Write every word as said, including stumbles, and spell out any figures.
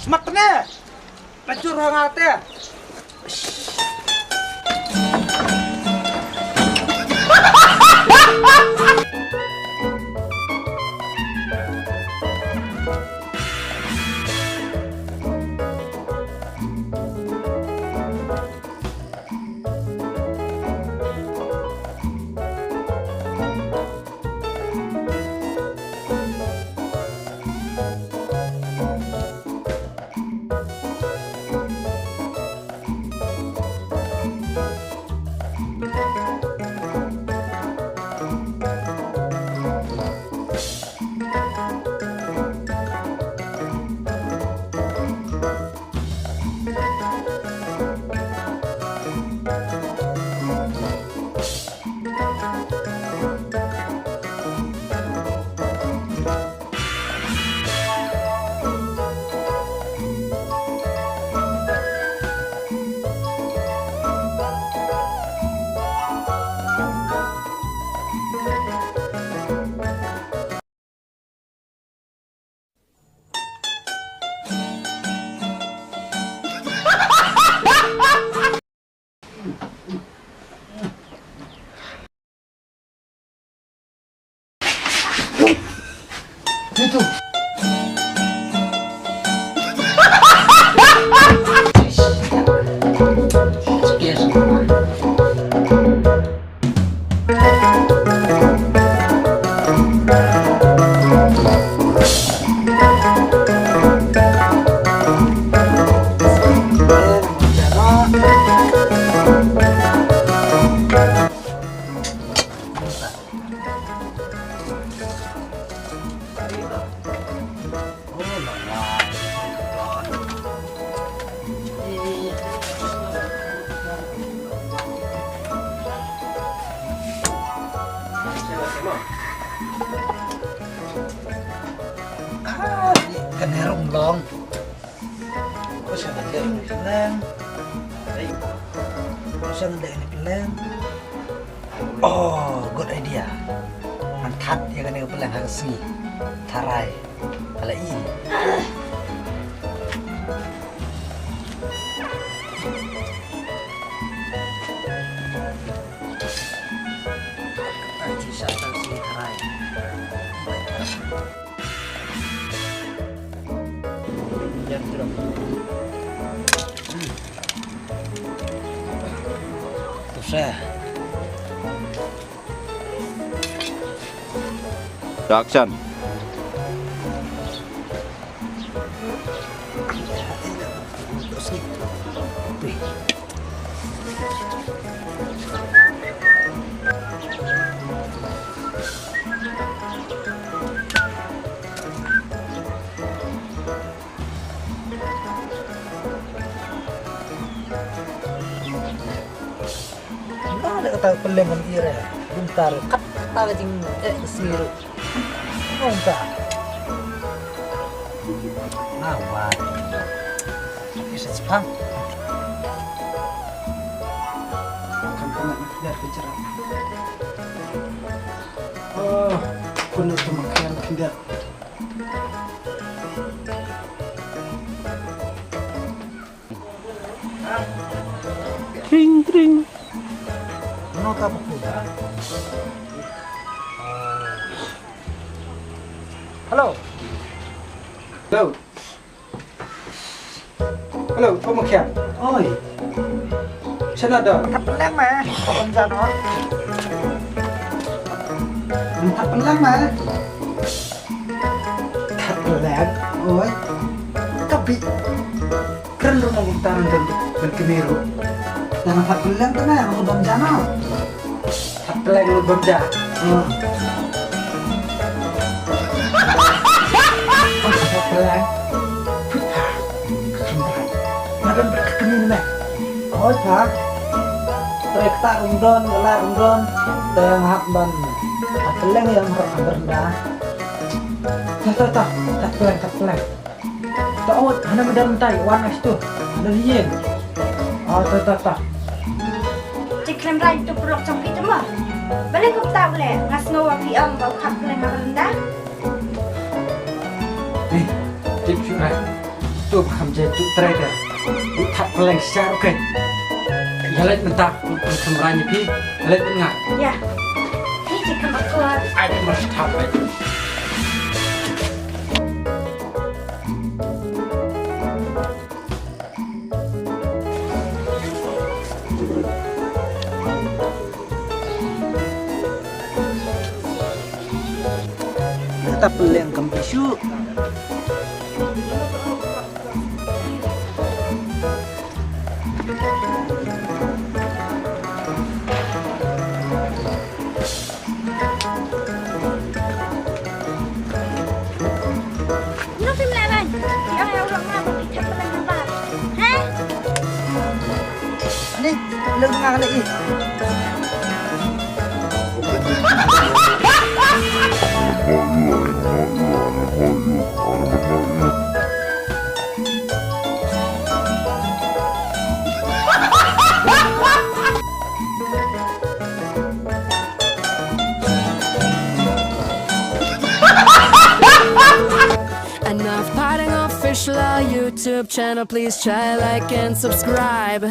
Smat ne. Lajur ha nga te. Kane rung long. Ko sha ngan leh ïa kane ka pylleng. Ko sha ngan leh ïa kane ka pylleng. Oh, good idea. Ngan that ïa kane ka pylleng ha ka sngi. Tharai. Ka la i. Ai, ci sa tang sngi tharai. Action. Nga da kata ka pylleng ngan ïa re. Kumta ruh kat kata ka jing eh ka sngi ruh. Kumta. Nga wan. Ïa sa spang. Kan pynah na khyndiat ka jrang. Oh, pynah tu makan khyndiat. Tring, tring. Mano ka ba kuda? Hello. Hello. Hello, Pamukhian. Oi. Shano do? Thap pynleng me. Bym jan o. Thap pynleng me. Thap pynleng. Oi. Ka bih. Kren ruh na kumta ruh ban kmie ruh. Tang thap pynleng te me, ruh bym jan o. Thap pynleng ruh bym jan. O. Thap pynleng. Phi pha. Ka kmie. Nga don bad ka kmie ne me. Oi pha. Trei ktah ruh ym don, la ruh ym don. Te nga hap ban thap pynleng ïa nga ha ka bynta. Ta ta ta, thap pynleng, thap pynleng. Ta ot, hana mynta mynta wan nga shatu. Hana ïing. Ah, ta ta ta. Te khlem rai tu pyrlok jong phi te ma. Balei kumta u leh, nga sngew ba phi ong ba u thap pynleng ha bynta. Ni, tip shu rai. Tu ba kham jai tu trei te. U thap pynleng sha ruh kein. Ïa leit mynta, u kham rai ni phi. Ïa leit mynta. Ïa. Ni ji kham akor. Ai, kham thap leit. Thap pynleng kam phi shuh. Ngan phim leh bang. Ïa ïa u rong nga ba phi thap pynleng nambar. He? Ani, leh nga leh i. Enough Potting Official YouTube channel, please try, like and subscribe.